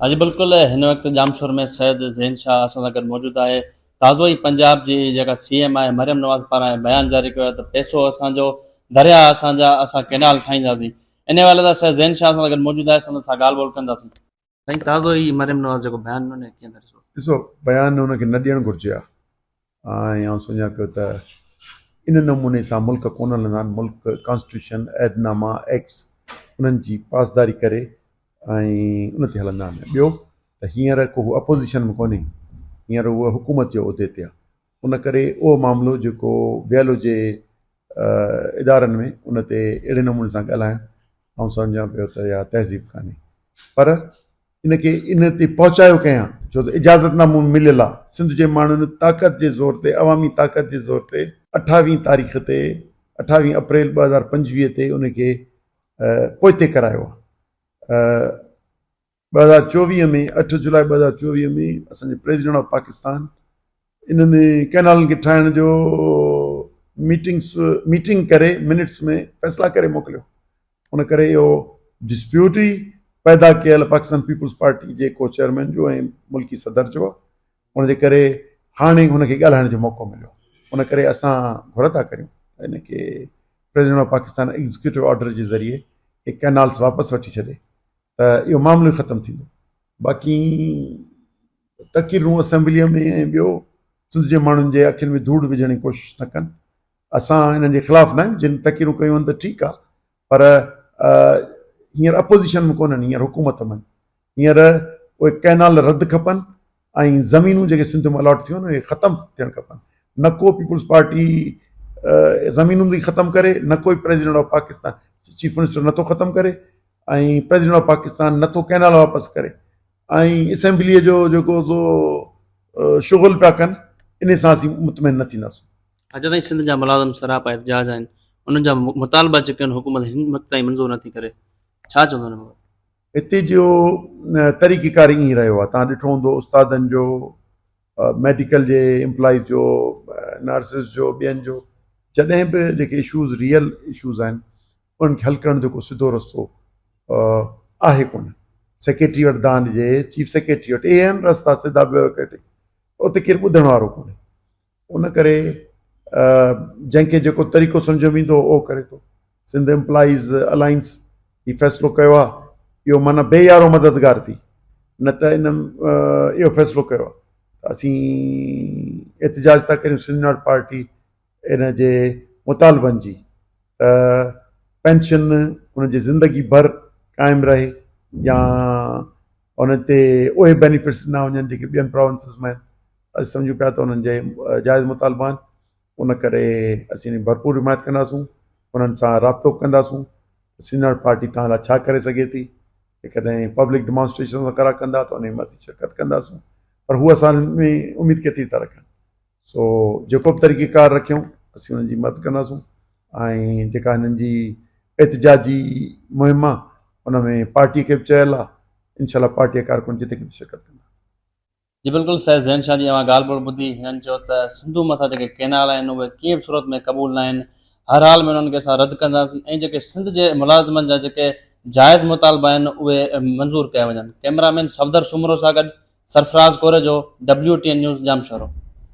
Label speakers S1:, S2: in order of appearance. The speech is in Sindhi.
S1: ها جي بلڪل هن وقت ڄامشور ۾ سيد زين شاهه اسان سان گڏ موجود آهي تازو ئي پنجاب جي جيڪا سي ايم آهي مريم نواز پاران بيان جاري ڪيو آهي ته پئسو اسان جو درياء اسان جا اسان ڪينال ٺاهينداسين ان حوالي سان سيد زين شاهه اسان سان گڏ موجود آهي سندس سان ڳالهه ٻولهه ڪنداسين. سائين تازو ئي مريم نواز جيڪو بيان ڏنو ان کي ڪيئن ٿا ڏسو؟
S2: ڏسو بيان ان کي نه ڏيڻ گهرجي ها ۽ آئون سمجهان پيو ته ان نموني سان ملڪ ڪونه هلندا آهن، ملڪ ڪانسٽيٽيوشن، عهدناما، ايڪٽس انهن جي پاسداري ڪري ۽ ان تي هلندا آهن. ٻيو ته هينئر ڪو هو اپوزيشن ۾ ڪونهي، هينئر هوء حڪومت جي عهدي تي آهي، ان ڪري اهو معاملو جيڪو ويل هجي ادارن ۾ ان تي اهڙي نموني سان ڳالهائڻ آئون سمجهان پيو ته اها تهذيب ڪانهي پر ان کي ان تي پهچايو ڪنهن آ ڇو ته اجازت نامو مليل آ سنڌ جي ماڻهن طاقت جي زور تي عوامي طاقت جي زور تي اٺاويهين تاريخ تي اٺاويهين اپريل 2025 تي ان کي پوئتي ڪرايو آ 2024 ۾ اٺ جولاء 2024 ۾ اسان جي پريزيڊنٽ آف پاڪستان انهن ڪئنالن کي ٺاهڻ جو ميٽنگس ميٽنگ ڪري منٽس ۾ فيصلا ڪري موڪليو ان ڪري اهو ڊسپيوٽ ئي پيدا ڪيل پاڪستان پيپلز پارٽي جي ڪو چيئرمين جو ۽ ملڪي صدر جو ان جي ڪري هاڻي هن کي ڳالهائڻ جو موقعو مليو ان ڪري اسان گهر ٿا ڪريون ان کي president of Pakistan executive order جي ذريعي اهي ڪئنالس واپس وٺي ڇڏي ته اهو معاملو ئي ختم ٿيندو. باقي تقريرون اسيمبليء ۾ ۽ ٻيو سنڌ جي ماڻهن جي اکين ۾ ڌوڙ وجهڻ جي ڪوشش نه ڪن. اسان انهن جي خلاف نه آهيون، جن تقريرون ڪيون آهن ته ٺيڪ آهي پر هينئر اپوزيشن ۾ ڪونهن، هينئر حڪومت ۾ آهن. هينئر اهي ڪئنال رد کپن ۽ زمينون جيڪي سنڌ ۾ الاٽ ٿيون آهن اهي ختم ٿيڻ کپن. نه ڪو پيپلز پارٽي زمينون ٿي ختم ڪري، نه ڪوئي president of Pakistan chief minister نٿو ختم ڪري ۽ پريزيڊنٽ آف پاڪستان نٿو ڪئنال واپس ڪري ۽ اسيمبليء جو جيڪو سو شغل پيا ڪن انهي سان اسين مطمئن نه ٿينداسون.
S1: اڄ تائين سنڌ جا ملازم سراپا احتجاج آهن انهن جا مطالبا جيڪي آهن حڪومت هن وقت تائين منظور نٿي ڪري ڇا چوندو ان بابت؟
S2: هتي جو طريقي ڪار ائين رهيو آهي تان ڏٺو هوندو استادن جو ميڊيڪل جي امپلائيز جو نرسز جو ٻين جو جڏهن به جيڪي اشوز ريئل اشوز آهن انهن کي حل ڪرڻ جو ڪو سڌو رستو آهي ڪونه سيڪريٽري وٽ دان ڏجي چيف سيڪريٽري وٽ اهي آهن رستا سڌا بيوروڪريٽڪ اتي ڪير ٻڌڻ وارو ڪونهي ان ڪري جنهن کي جيڪو طريقو سمجهه ۾ ايندو اهو ڪري ٿو. سنڌ ايمپلائيز الائنس هي فيصلو ڪيو آهي اهو معنيٰ بي يارو مددگار ٿي نه ته ان اهو فيصلو ڪيو آهي ته اسين احتجاج ٿا ڪريون سنڌ not party ان جي مطالبن جي ته پينشن ان جي زندگي ڀر قائم رهي يا ان تي اهي بينيفٽس ڏنا وڃن جيڪي ٻين پراونسز ۾ آهن اسين سمجهون پيا ته انهن جي جائز مطالبا آهن ان ڪري اسين انهن جي ڀرپور حمايت ڪنداسون انهن سان رابطو به ڪنداسون ته سينئر پارٽي توهان لاء ڇا ڪري سگهي ٿي جيڪڏهن پبلڪ ڊمانسٽريشن وغيره ڪندا ته انهي ۾ اسين شرڪت ڪنداسون پر هو اسان ۾ اميد ڪيتري ٿا رکن سو جيڪو به طريقي ڪار رکيون اسين انهن جي مدد ڪنداسون ۽ جيڪا هنن جي احتجاجي مهم آهي ان ۾ پارٽي کي به چيل آهي انشاء الله پارٽي جا ڪارڪن جتي ڪٿي شرڪت ڪندا.
S1: جي بلڪل سيد زين شاھ جي اوهان ڳالھ ٻولھ ٻڌي هنن چيو ته سنڌو مٿان جيڪي ڪينال آهن اهي ڪنهن به صورت ۾ قبول ناهن هر حال ۾ انهن کي اسان رد ڪنداسين ۽ جيڪي سنڌ جي ملازمن جا جيڪي جائز مطالبا آهن اهي منظور ڪيا وڃن ڪئميرا مين صفدر سومرو سان گڏ Sarfraz Korejo W T N news Jamshoro.